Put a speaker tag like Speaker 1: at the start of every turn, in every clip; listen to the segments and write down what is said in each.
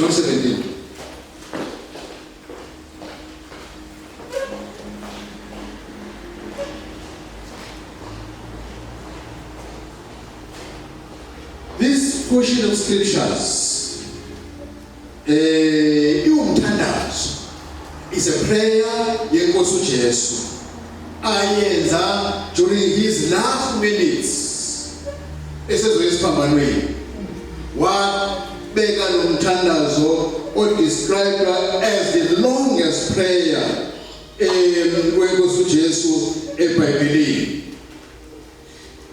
Speaker 1: John 17. This portion of scriptures iwumthandazo, is a prayer yenkosi uJesu ayenza during his last minutes esezoya esiphambanweni. Wabeka lo mthandazo o-described as the longest prayer wenkosi uJesu eBhayibhelini.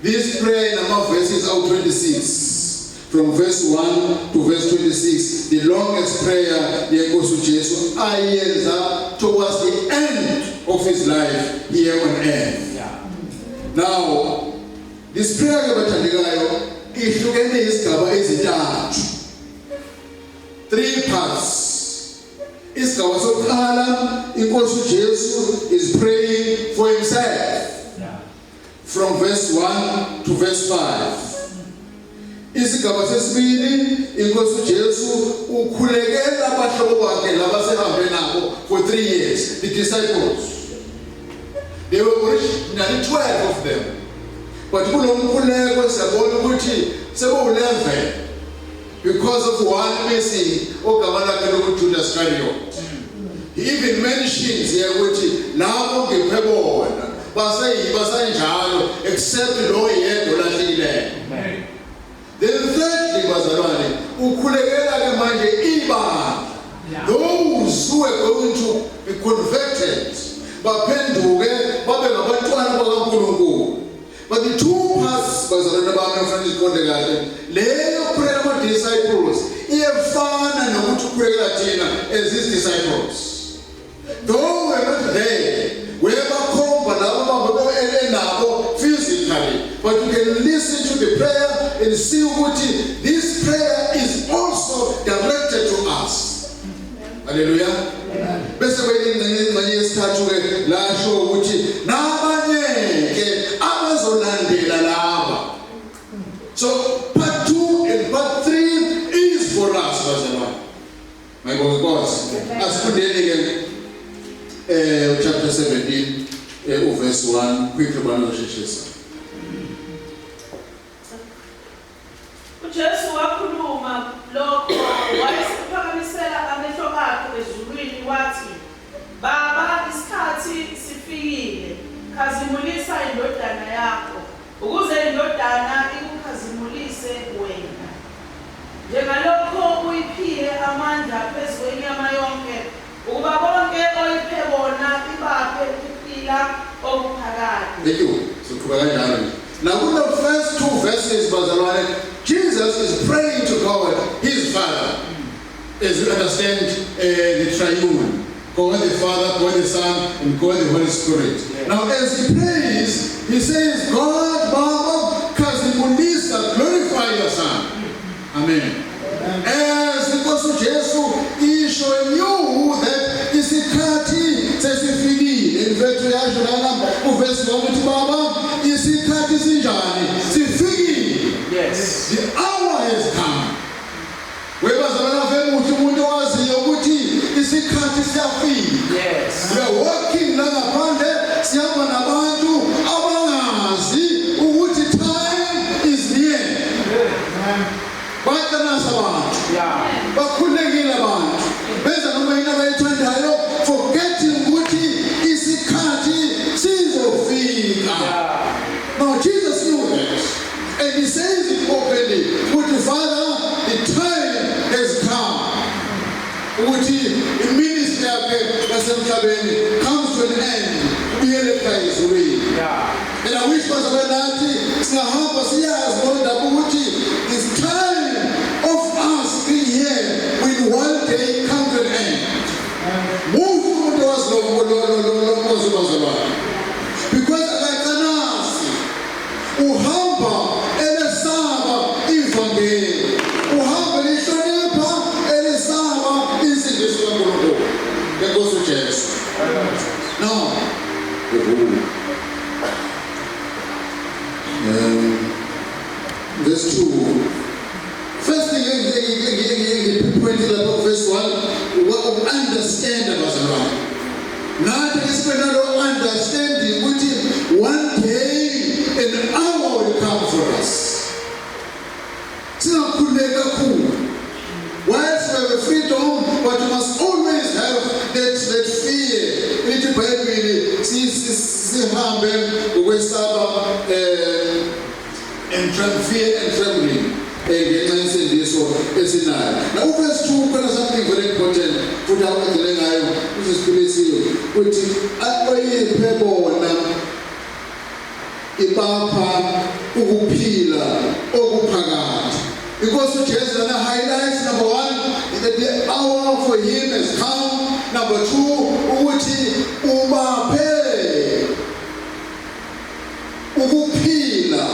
Speaker 1: This prayer inama verses awu-26, from verse 1 to verse 26, the longest prayer yenkosi uJesu ayenza towards the end of his life here on earth. Now, this prayer ke bathandekayo ihlukene izigaba ezintathu, three parts. Isigaba sokuqala, inkosi uJesu is praying for himself from verse 1 to verse 5. Isigaba sesibili, inkosi uJesu ukhulekela abahlobo bakhe labasehambe nabo for 3 years, the disciples. They were originally 12 of them, but kulo mkhuleko siyabona ukuthi sebewu-11 because of one missing ogama lakhe lokuJudas Iscariot. He even mentions here ukuthi labo ngiphe bona baseyibasanjalo except lo yedwa olahlekileyo. Then thirdly, bazalwane, ukhulekela ke manje ibandla, those who are going to be converted, baphenduke babe ngabantwana bakaNkulunkulu. But the two parts, bazalwane bami, kufanele siqonde kahle, leyo khulekela ama-disciples iyefana nokuthi ukhulekela thina as his disciples. Though we're not there, webakhomba labo babe enabo physically, but you can listen to the prayer and see ukuthi this prayer is also directed to us. Haleluya. Bese kwenye ingxenye yesithathu ke lasho ukuthi nabanye ke abazolandela laba. So part 2 and part 3 is for us, bazalwane. Mayibonge Nkosi. Asifundeni ke chapter 17 uverse 1 quickly, bana zosheshisa.
Speaker 2: UJesu wakhuluma lokho, wayesephakamisela amehlo akhe ezulwini wathi, "Baba, isikhathi sifikile, khazimulisa indodana yakho, ukuze indodana ikukhazimulise wena. Njengalokho uyiphile amandla phezu kwenyama yonke, ukuba bonke oyiphe bona ibaphe ukuphila okuphakade."
Speaker 1: Thank you. Siqhubeka kanjalo nje. Now in the first two verses, bazalwane, Jesus is praying to God, his Father. As you understand the triune, God the Father, God the Son, and God the Holy Spirit. Now as he prays, he says, "God, Baba, khazimulisa, glorify your Son." Amen. As inkosi uJesu isho knew that isikhathi sesifikile. In fact, uyasho lana uverse 1 uthi, "Baba, isikhathi sinjani? Sifikile." The hour has come. Webazalwana, femuhle umuntu owaziyo ukuthi isikhathi siyafika. We are walking la ngaphandle, sihamba nabantu abangazi ukuthi time is near. Bayacanasa abantu. Bakhululekile abantu. Benza noma yini abayithandayo, forgetting ukuthi isikhathi sizofika. Now Jesus knew that. And he says it openly, ukuthi, "Father, the time has come." Ukuthi iministry yakhe yasemhlabeni comes to an end. Ubuyele ekhaya ezulwini. And I wish bazalwane nathi singahamba siyazi loo ndaba ukuthi it's time of us being here will one day come to an end. Muhle umuntu owazi lo nkosi, bazalwane. Because akacanasi. Uhamba elesaba ivangeli. Uhamba lihlonipha elesaba insindiso kaNkulunkulu. Ngenkosi uJesu. Now, verse 2. First thing engipinpoint lapha. Uku-understand, bazalwane, nathi ke sibe nalo understanding ukuthi one day an hour will come for us. Singakhululeki kakhulu. Whilst we have a freedom, but you must always have that fear. Lithi iBhayibheli sihambe ngokwesaba and fear and trembling ngenxa yensindiso esinayo. Now, uverse 2 khona something very important futhi awugcine ngayo uSiphilisiwe, uthi oyiphe bona ibapha ukuphila okuphakade. Because uJesu lana highlights, number one, that the hour for him has come. Number two, ukuthi ubaphe ukuphila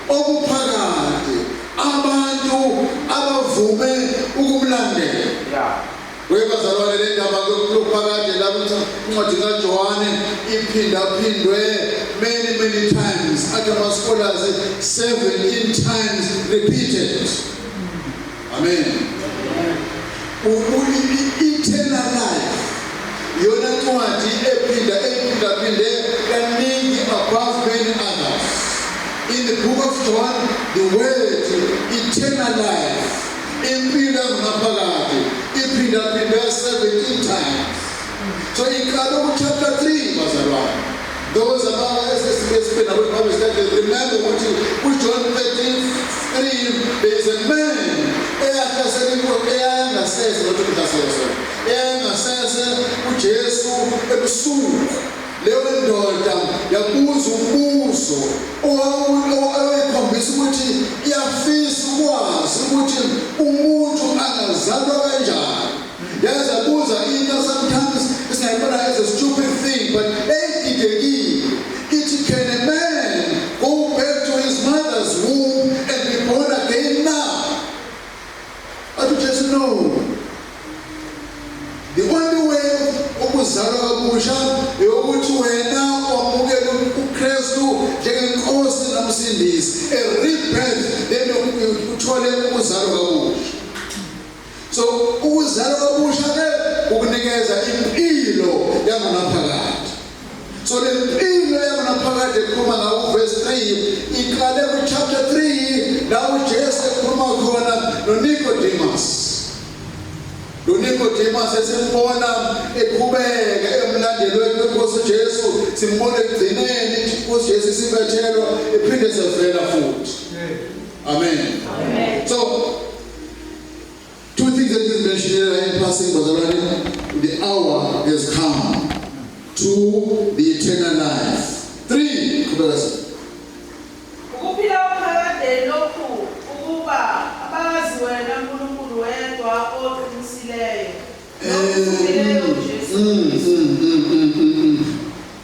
Speaker 1: okuphakade abantu abavume ukumlandela. Webazalwane, le ndaba yokuphakade la incwadi kaJohane iphindaphindwe many, many times. Athi ama-scholars 17 times repeated. Amen. Eternal life iyona ncwadi ephinda ephindaphinde kaningi above many others. In the book of John, the word eternal life, impilo engunaphakade, iphindaphindwe 17 times. So iqala ku-chapter 3, bazalwane. Those esesiphinda kwi-Bible studies remember ukuthi kuJohn 13 3 there is a man eyahlasela eyayangasese, not ukuhlasela, sorry, eyayangasese uJesu ebusuku. Leyo ndoda yabuza umbuzo owayekhombisa ukuthi iyafisa ukwazi ukuthi umuntu angazalwa kanjani. Yazabuza into sometimes esingayibona as a stupid thing, but eyididekile. Ithi, "Can a man go back to his mother's womb and be born again now?" Athi uJesu, "No, the only way ukuzalwa kabusha eyokuthi wena wamukele uKristu njengenkosi nomsindisi, a rebirth, then uthole ukuzalwa kabusha." So ukuzalwa kabusha ke ukunikeza impilo yangonaphakade. So le mpilo yangonaphakade ekhuluma ngawo verse 3 iqale ku chapter 3 la uJesu ekhuluma khona noNicodemus. Lo Nicodemus esimbona eqhubeka emlandelweni wenkosi uJesu, simbona ekugcineni inkosi Jesu isibethelwa, ephinde sevela futhi. Amen.
Speaker 2: Amen.
Speaker 1: So two things that is mentioned here in passing, bazalwane: the hour has come to the eternal life. Three, qhubeka sisi.
Speaker 2: Ukuphila okuphakade lokhu, ukuba abazi wena Nkulunkulu wedwa oqinisileyo nokuthumileyo uJesu Kristu.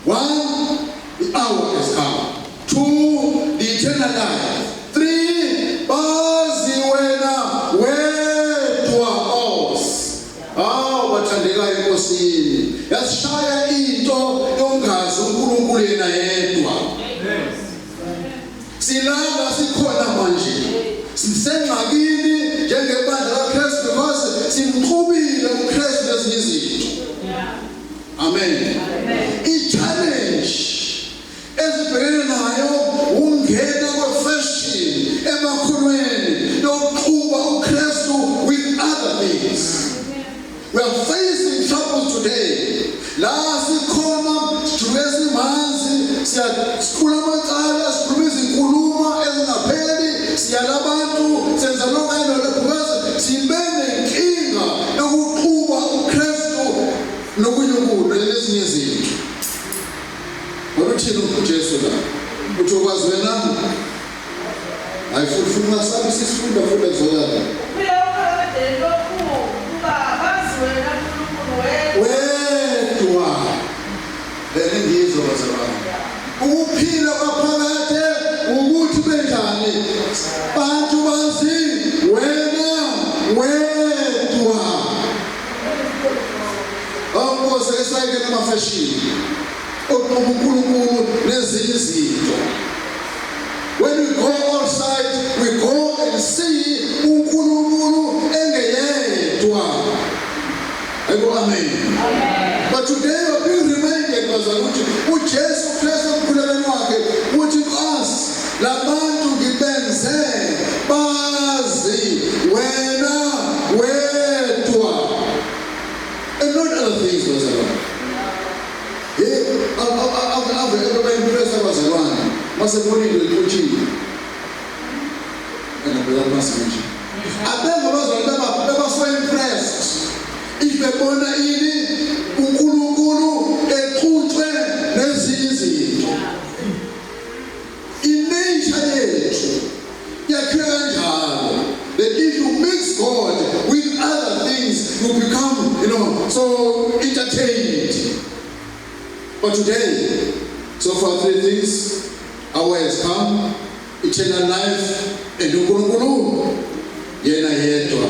Speaker 1: One, the hour has come. Two, the eternal life. Three, bazi wena wedwa os. Hawu, bathandekayo enkosini. Yasishaya into yongazi uNkulunkulu yena yedwa. Silala sikhona manje. Sisengxakini njengebandla kaKristu because simxubile uKristu nezinye izinto. Amen.
Speaker 2: Amen.
Speaker 1: I-challenge ezibhekene nayo ungena kwe-fashion emakholweni yokuxuba uKristu with other things. We are facing troubles today. La sikhona sijuluke simanzi, siyasikhula amacala, sikhuluma izinkulumo ezingapheli, siyala abantu, senza lokho nalokho because sibe nenkinga yokuxuba uKristu nokunye ukudla nezinye izinto. Ngoba uthini uJesu la? Uthi ukwazi wena. Hayi, futhi futhi ungasabi, sisifunda funda kuzwakala.
Speaker 2: Ukuphila okuphakade lokhu, ukuba bazi wena Nkulunkulu wedwa.
Speaker 1: Wedwa. Leni ngizwa, bazalwane. Ukuphila kwaphakade ukuthi benjani? Bantu bazi wena wedwa. Awunkosi esayike namafashini. Okuxuba uNkulunkulu nezinye izinto. When we go outside, we go and see uNkulunkulu engeyedwa. Ayibo, amen. But today you are being reminded, bazalwane, ukuthi uJesu Kristu emkhulekweni wakhe uthi, "Nkosi, labantu ngibenze bazi wena wedwa and not other things," bazalwane. Hey, ave ebe impressed abazalwane masebona into ixutshile engabheka phansi nje. Abeve abazalwane beba so impressed if bebona ini uNkulunkulu exutshwe nezinye izinto. I-nature yethu yakhiwe kanjalo that if you mix God with other things, you become so entertained. But today, so far three things: hour has come, eternal life, and uNkulunkulu yena yedwa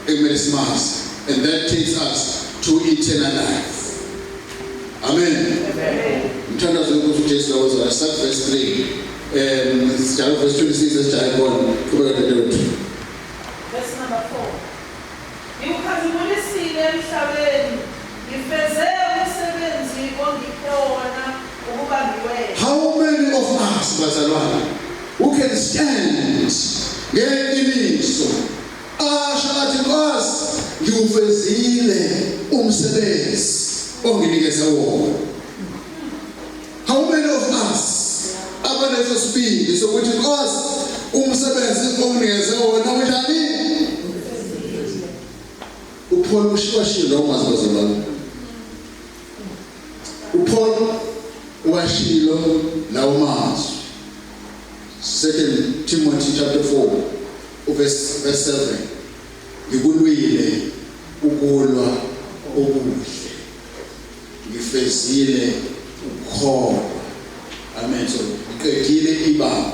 Speaker 1: ekumele simazi, and that takes us to eternal life. Amen. Umthandazo wenkosi uJesu lawozala, start verse 3, sijalo verse 26 esijahe khona. Qhubeka, dadewethu.
Speaker 2: Verse number 4. Ngikukhazimulisile emhlabeni, ngifeze umsebenzi ongiphe wona ukuba ngiwenze.
Speaker 1: How many of us, bazalwane, who can stand ngeqiniso asho athi, "Nkosi, ngiwufezile umsebenzi onginikeze wona"? How many of us abaneso sibindi sokuthi, "Nkosi, umsebenzi onginikeze wona unjani?" UPaul ushiwashilo lawo mazwi, bazalwane. UPaul washilo lawo mazwi. Second Timothy chapter 4 verse 7: "Ngikulwile ukulwa okuhle, ngifezile ukukholwa." Amen. So ngiqedile ibanga,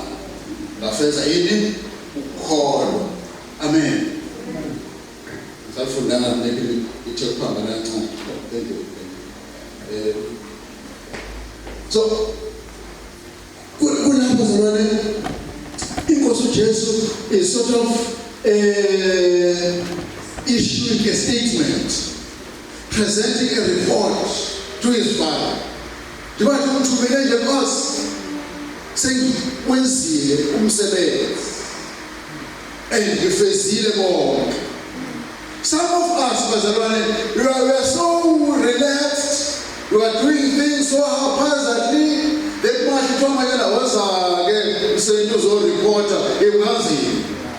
Speaker 1: ngafeza yini? Ukukholwa. Amen. Safundanga maybe ithe kuhamba kancane. Thank you, thank you. So kulapho, zalwane, inkosi uJesu is sort of issuing a statement, presenting a report to his father. Njengoba umthumele nje, Nkosi, sengikwenzile umsebenzi and ngifezile konke. Some of us, bazalwane, we are so relaxed. We are doing things so haphazardly that manje kuthiwa manje la woza-ke msenti uzoreporta ekunganzima.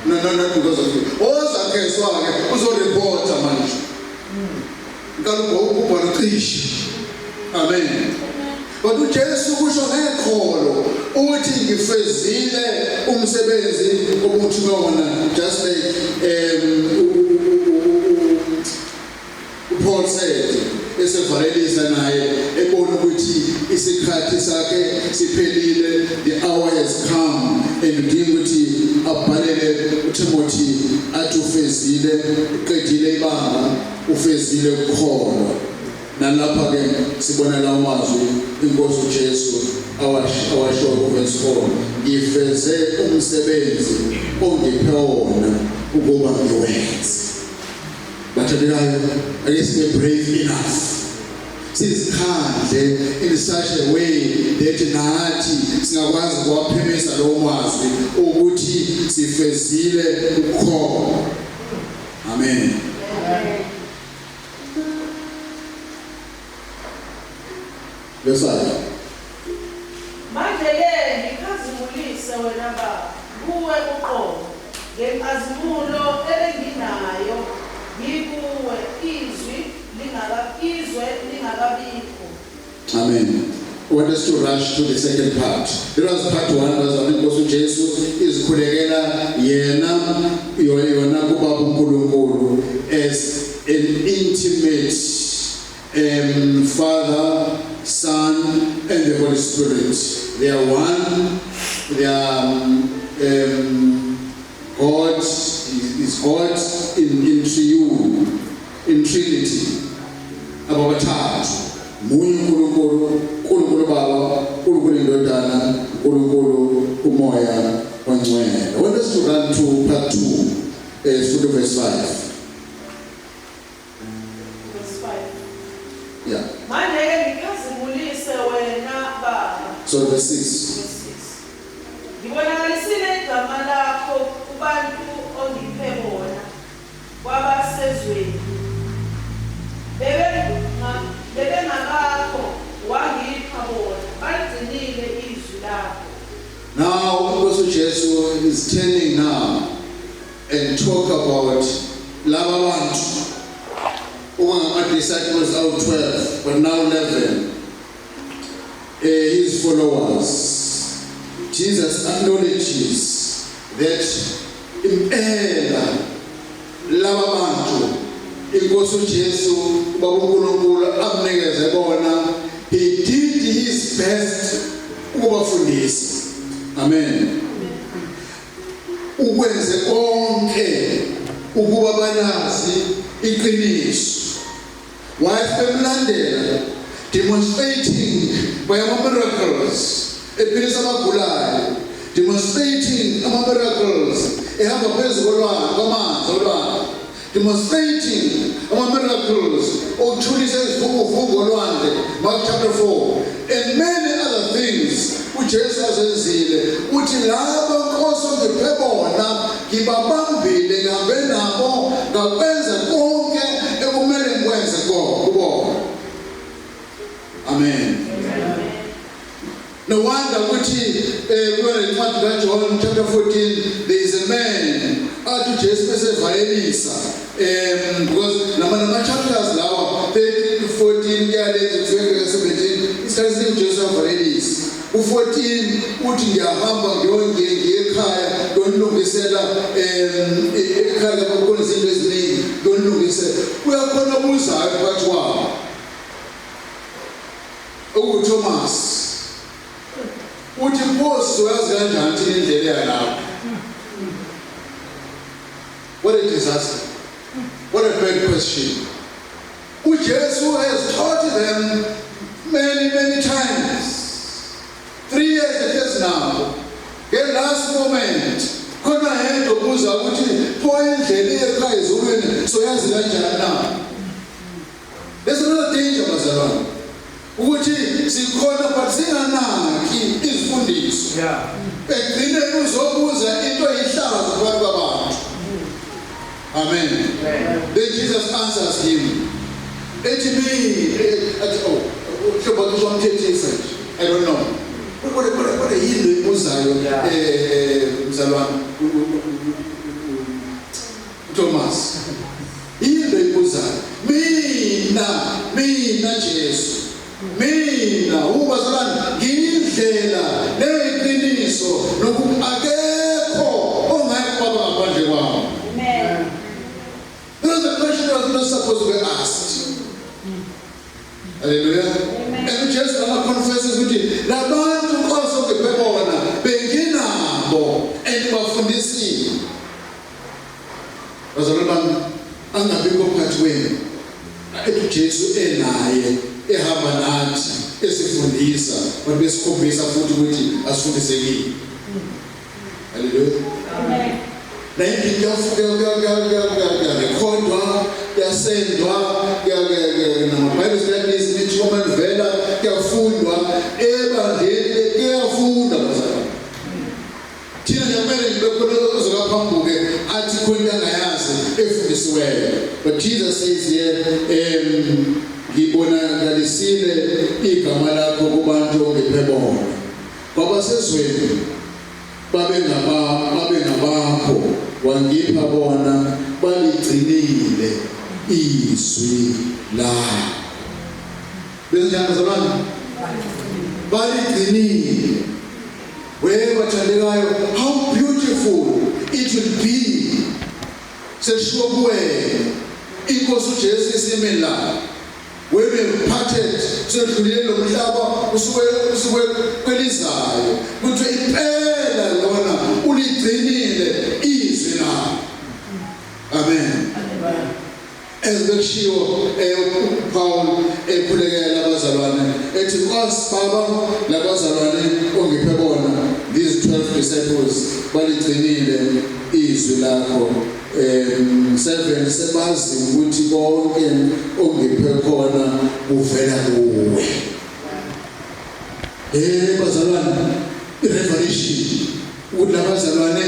Speaker 1: No, not because of you. Woza kheswa-ke uzoreporta manje. Nqala ubhala ucishe. Amen. Kodwa uJesu kusho ngekholo uthi, "Ngifezile umsebenzi obuthume wona," just like uPaul said esevalelisa naye ebona ukuthi isikhathi sakhe siphelile, the hour has come, and udinga ukuthi abhalele uTimothy athi ufezile, uqedile ibanga, ufezile ukukholwa. Nalapha ke sibona lawo mazwi inkosi uJesu awasho kuverse 4: "Ngifeze umsebenzi ongiphe wona ukuba ngiwenze." Bathandekayo, ake sibe brave enough, sizikhandle in such a way that nathi singakwazi ukuwaphimisa lowo mazwi ukuthi sifezile ukukholwa. Amen. Verse 5.
Speaker 2: Manje-ke ngikhazimulise wena Baba kuwe uqobo ngenkazimulo ebenginayo ngikuwe izwe lingakabikho.
Speaker 1: Amen. I want us to rush to the second part. It was part one, bazalwane, inkosi uJesu izikhulekela yena yona kuBaba uNkulunkulu as an intimate Father, Son, and the Holy Spirit. They are one. They are God is God in triune, in Trinity. Ababathathu munye uNkulunkulu, uNkulunkulu Baba, uNkulunkulu iNdodana, uNkulunkulu uMoya oNgcwele. I want us to run to part 2, sifunde verse 5.
Speaker 2: Verse 5.
Speaker 1: Yeah.
Speaker 2: Manje-ke ngikhazimulise wena Baba.
Speaker 1: So verse 6.
Speaker 2: Verse 6. Ngibonakalisile igama lakho kubantu ongiphe bona kwabasezweni. Bebengabakho wangipha bona, baligcinile izwi lakho.
Speaker 1: Now, uNkosi uJesu is turning now and talk about laba bantu okungama-disciples awu-12 but now 11, his followers. Jesus acknowledges that impela laba bantu inkosi uJesu ubaba uNkulunkulu amnikeze bona, he did his best ukubafundisa. Amen. Ukwenze konke ukuba balazi iqiniso wayebemlandela, demonstrating by ama-miracles, ephilisa abagulayo, demonstrating ama-miracles, ehamba phezu kolwandle, kwamanzi olwandle, demonstrating ama-miracles okuthulisa izivunguvungu olwandle, Mark chapter 4, and many other things uJesu azenzile. Uthi laba Nkosi ongiphe bona ngibabambile, ngihambe nabo, ngakwenza konke ekumele ngikwenze kubona. Amen. No wonder ukuthi kuyona incwadi kaJohn chapter 14 there is a man athi uJesu bese valelisa, because nama chapters lawa 13 to 14 kuyalezi kufika 17, isikhathi esiningi uJesu avalelisa. U14 uthi ngiyahamba ngiyongiye ekhaya ngiyonilungisela, ekhaya lapho kukhona izinto eziningi, ngiyonilungisela. Uyakhona obuzayo phakathi kwabo okuThomas, uthi, "Nkosi, uyazi kanjani thina indlela yalapho?" What a disaster. What a bad question. UJesu has taught them many, many times. 3 years it is now. The last moment khona yedwa ubuza ukuthi pho indlela ekhaya ezulwini soyazi kanjani na? There's another danger, bazalwane, ukuthi sikhona but singanaki izifundiso. Egcineni uzobuza into eyihlazo phakathi kwabantu. Amen. Then Jesus answers him, ethi me athi, oh, hlobo uzomthethisa nje, I don't know, kodwa yini lo ibuzayo? Mzalwane Thomas, yini lo ibuzayo? Mina Jesu, mina ubazalwane ngiyindlela neqiniso nokuthi akekho ongaya kubaba ngaphandle kwami.
Speaker 2: Amen.
Speaker 1: This is a question that was not supposed to be asked. Hallelujah.
Speaker 2: Amen.
Speaker 1: And uJesu lana confesses ukuthi labantu Nkosi ongiphe bona benginabo and bafundisile. Bazalwane bami, angabikho phakathi kwenu ethi uJesu enaye ehamba nathi esifundisa, kodwa besikhombisa futhi ukuthi asifundisekile. Hallelujah.
Speaker 2: Amen.
Speaker 1: Nayiphi kuyarekhodwa, kuyasendwa nama-Bible studies nithi komanivela, kuyafundwa ebandleni, kuyafunda bazalwane. Thina nje kumele ngibe khona ozokaphambuke athi khona into angayazi efundisiweyo. But Jesus says here, ngibonakalisile igama lakho kubantu ongiphe bona kwabasezweni, babengabakho, wangipha bona, baligcinile izwi lakho. Bese njani, bazalwane? Baligcinile. We bathandekayo, how beautiful it will be seshiwo kuwena inkosi uJesu isime la, when we have parted, sedlulile lo mhlaba, usuke kwelizayo, kuthiwe impela lona uligcinile izwi lakho. Amen. Ezibekushiwo uPaul ekhulekela abazalwane ethi, "Nkosi Baba, labazalwane ongiphe bona, these 12 disciples, baligcinile izwi lakho." 7 sebazi ukuthi konke ongiphe khona kuvela kuwe. Bazalwane, i-revelation ukuthi labazalwane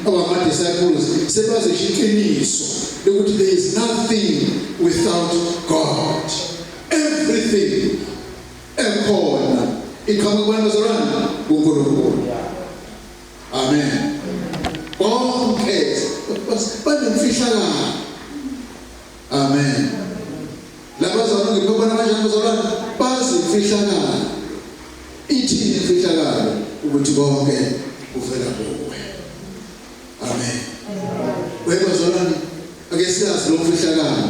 Speaker 1: abama-disciples sebazi iqiniso lokuthi there is nothing without God. Everything ekhona iqhamuka kubani, bazalwane? KuNkulunkulu. Amen. Konke banemfihlakalo. Amen. Labazalwane ngibona kanjani, bazalwane? Bazi imfihlakalo. Ithini imfihlakalo? Ukuthi konke kuvela kuwe. Amen. Webazalwane, ake siyazi lo mfihlakalo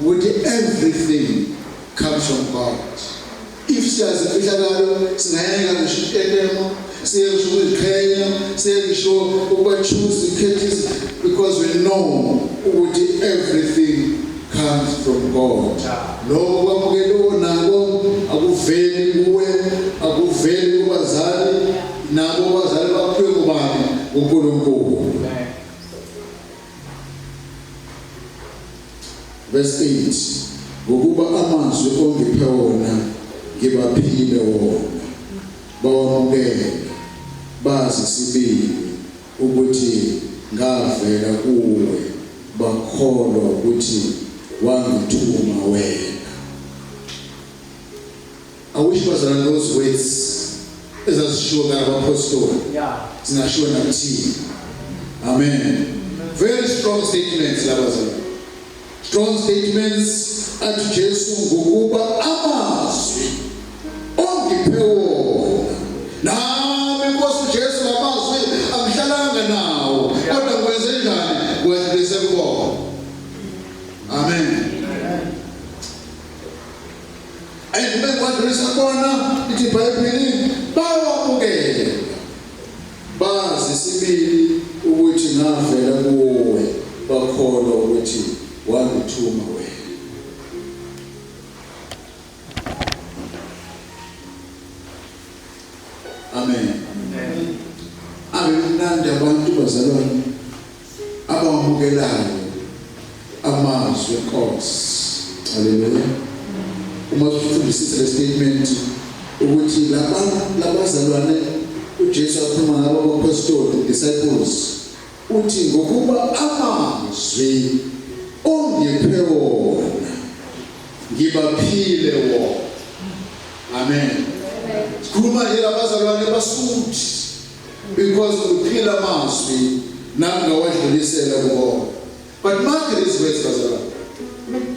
Speaker 1: ukuthi everything comes from God. If siyazi imfihlakalo, singayeka ngisho intetemo, siye ngisho ukuziqhenya, siye ngisho ukuba choose ikhethizi, because we know ukuthi everything comes from God. Lokho kwamukela nako akuveli kuwe, akuveli kubazali, nabo abazali baphiwe kubani? UNkulunkulu. Verse 8: ngokuba amazwi ongiphe wona ngibaphile wona, bawamukela, bazi sibili ukuthi ngavela kuwe, bakholwa ukuthi wangithuma wena. I wish, bazalwane, those words ezazishiwo ngabapostoli zingashiwo nakuthina. Amen. Very strong statements labazalwane, strong statements. Athi Jesu, ngokuba amazwi ongiphe wona nami, Nkosi uJesu, lamazwi angihlalanga nawo, kodwa ngikwenze njani? Ngiwadlulise kubona. Amen. Ayikube ngiwadlulisa kubona, ithi iBhayibheli bawamukela, bazi sibili ukuthi ngavela kuwe, bakholwa ukuthi wangithuma wena. Amen. Abe mnandi abantu, bazalwane, abawamukelayo amazwi enkosi. Haleluya. Uma sifundisisa le statement ukuthi laba labazalwane uJesu akhuluma ngabo, abapostoli, disciples, uthi ngokuba amazwi ongiphe wona ngibaphile wona. Amen. Sikhuluma nje labazalwane basuthi because uphila amazwi nami ngawadlulisela kubona. But mark these words, bazalwane,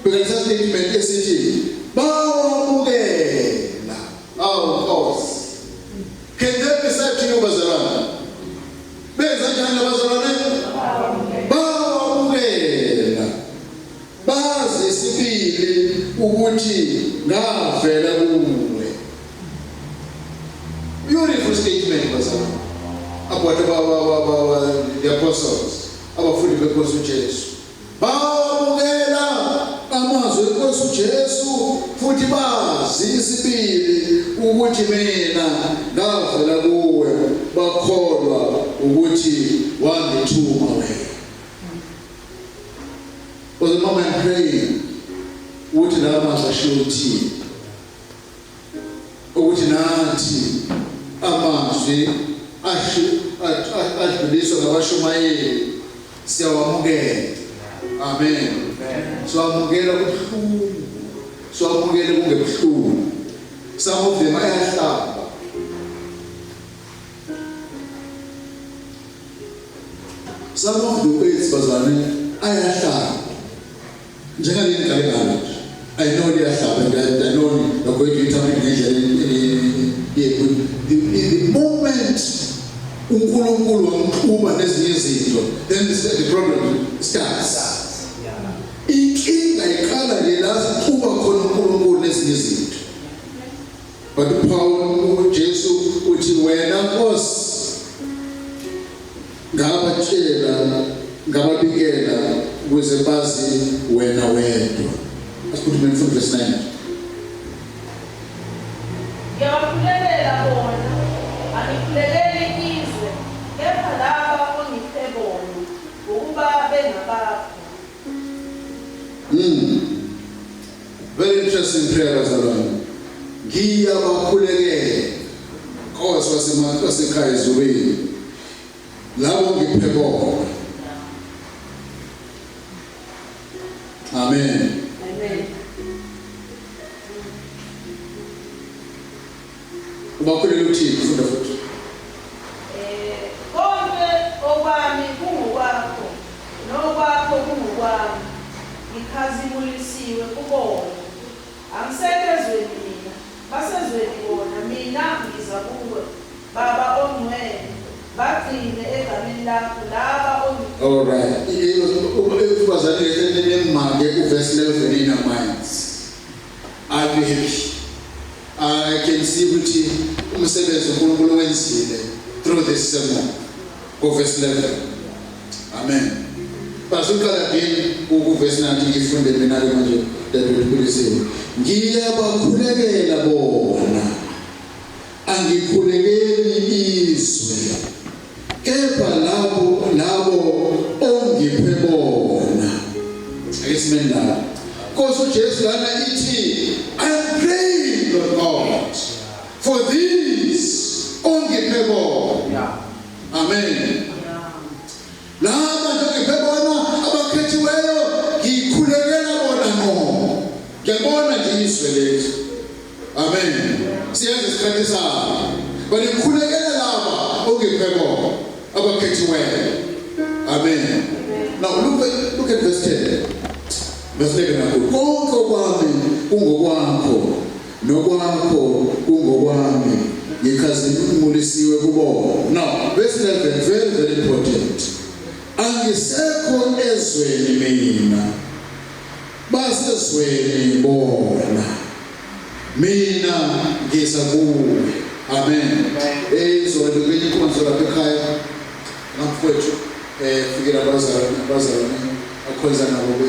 Speaker 1: because statement esithi bawamukela. Awu Nkosi, can that be said to you, bazalwane? Benza njani abazalwane? Bawamukela, bazi sibili ukuthi ngavela kuwe. Beautiful statement, bazalwane, about the apostles, abafundi benkosi uJesu. Bawamukela amazwi enkosi uJesu futhi bazi isibili ukuthi mina ngavela kuwe, bakholwa ukuthi wangithuma wena. Was mama, I'm praying ukuthi la mazwi ashiwo ukuthini, ukuthi nathi amazwi adluliswa ngabashumayeli siyawamukela. Amen. Siwamukela kubuhlungu, siwamukele kungebuhlungu. Some of them ayahlaba. Some of the words, bazalwane, ayahlaba, njengaleli ngale ngalo nje. I know liyahlaba and I know you're going to interpret ngendlela yethu. The moment uNkulunkulu wamxuba nezinye izinto, then the problem starts. Inkinga iqala nje la sixuba khona uNkulunkulu nezinye izinto. But uPaul, uJesu uthi, wena Nkosi, ngabatshela, ngababikela ukuze bazi wena wedwa. Asiphuthume mfundo, verse 9.
Speaker 2: Ngiyabakhulekela bona, angikhulekeli izwe, kepha laba ongiphe bona, ngokuba bengabakho.
Speaker 1: Very interesting prayer, bazalwane. Ngiyabakhulekela, Nkosi wasekhaya ezulwini, labo ngiphe bona. Amen.
Speaker 2: Amen.
Speaker 1: Ubakhulekela uthini? Funda futhi.
Speaker 2: Konke okwami kungokwakho, nokwakho kungokwami. Ngikhazimulisiwe kubona. Angisekho ezweni mina, basezweni bona, mina ngiza kuwe. Baba ongcwele, bagcine egameni lakho laba ongiphe.
Speaker 1: All right. Bazalwane, nimake uverse 11 in your minds. I'll be happy. I can see ukuthi umsebenzi uNkulunkulu wenzile through this sermon. Go verse 11. Amen. Basuqala again ku verse 19, ngifunde mina ke manje, dadewethu. Ngiyabakhulekela bona. Angikhulekeli izwe, kepha labo ongiphe bona. Ake simeni lapho. Nkosi uJesu lana ithi, "I'm praying, Lord God, for these ongiphe bona." Amen. Laba nje ongiphe bona, abakhethiweyo, ngikhulekela bona ngqo. Ngiyabona nje izwe lethu. Amen. Siyenza isikhathi sabo. But ngikhulekela laba ongiphe bona, abakhethiweyo. Amen. Now look at verse 10. Verse 11 kakhulu. Konke okwami kungokwakho, nokwakho kungokwami. Ngikhazimulisiwe kubona. Now, verse 11, very, very important. Angisekho ezweni mina, basezweni bona. Mina ngiza kuwe. Amen. Izolo kwenye inkonzo lapha ekhaya ngamfowethu, fikela abazalwane akhonza nabo be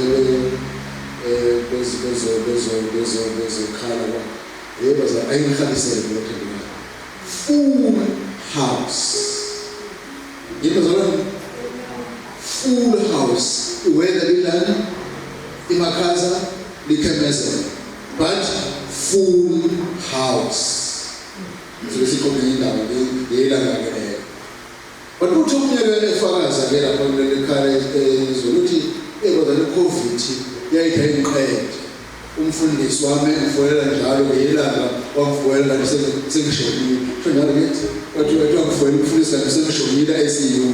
Speaker 1: bezo bezo bezo bezo bezokhala kwa. Yebo bazalwane, ayingihalisele lokho. Full house. Yebo bazalwane, full house. Iweather bilana imakhaza, likhemezela, but full house. Sibe sikhona indawo yelanga ke leyo. But uthi omunye ke efakaza ke lapha kuleli khaya izolo, uthi ekodwa le COVID yayithi ayingiqede. Umfundisi wami engifonela njalo ngelanga, wangifonela kanti sengishonile. Kusho njalo ngithi, wathi wangifonela umfundisi kanti sengishonile ICU.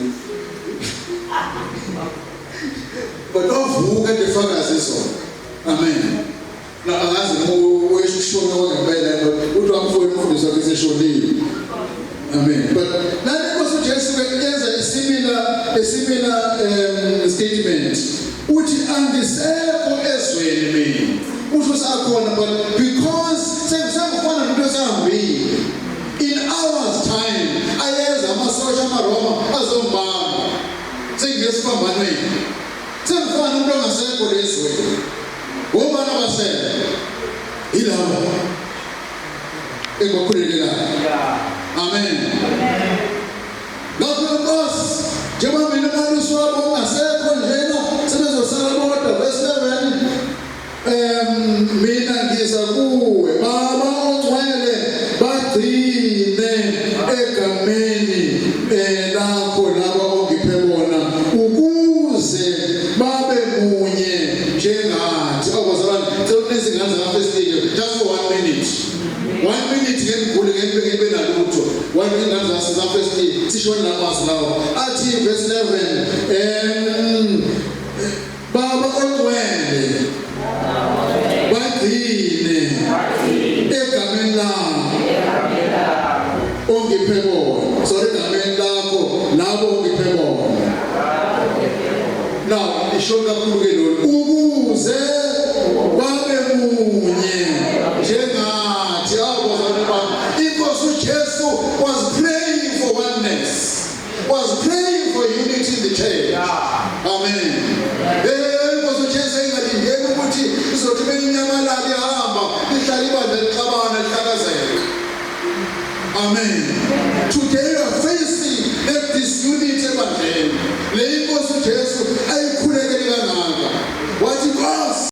Speaker 1: But wavuka efakaza izolo. Amen. Na angazi noma uyishona kwangempela, uthi wamfonela umfundisi wakhe seshonile. Amen. But nani, Nkosi uJesu ke yenza isimilar statement. Uthi angisekho ezweni mina. Usho sakhona, but because sengifana nomuntu osehambile. In hours time ayeza amasosha amaRoma azombamba. Sengiye esiphambanweni. Sengifana nomuntu ongasekho lezweni. Obani abasele? Yilabo engibakhulekelayo. Amen. Ngakho Nkosi, njengoba mina umalusi wabo ungasekho njena, sebezosala bodwa. Verse 11, mina ngiza kuwe, Baba ongcwele, bagcine egameni lakho laba ongiphe bona, ukuze babe munye njengathi. Oh bazalwane, cela unezingane zaka-first year just for one minute. One minute, ngeke ngigule, ngeke ngibe nalutho. One minute, ingane zaka-first year, sishoni lamazwi lawo athi verse 11, Baba ongcwele, bagcine egameni lakho ongiphe bona, sorry, egameni lakho labo ongiphe bona. Now isho kakhulu ke lolu, ukuze babe munye njengathi. Awu bazalwane bami, inkosi uJesu was praying for oneness, was praying for unity in the church. Amen. Inkosi uJesu engalindeli ukuthi izothi beyinyamalala ihamba, lihlala ibandla lixabana, lihlakazeka. Amen. Today we are facing that disunity ebandleni. Le inkosi uJesu ayikhulekele kangaka. Wathi, Nkosi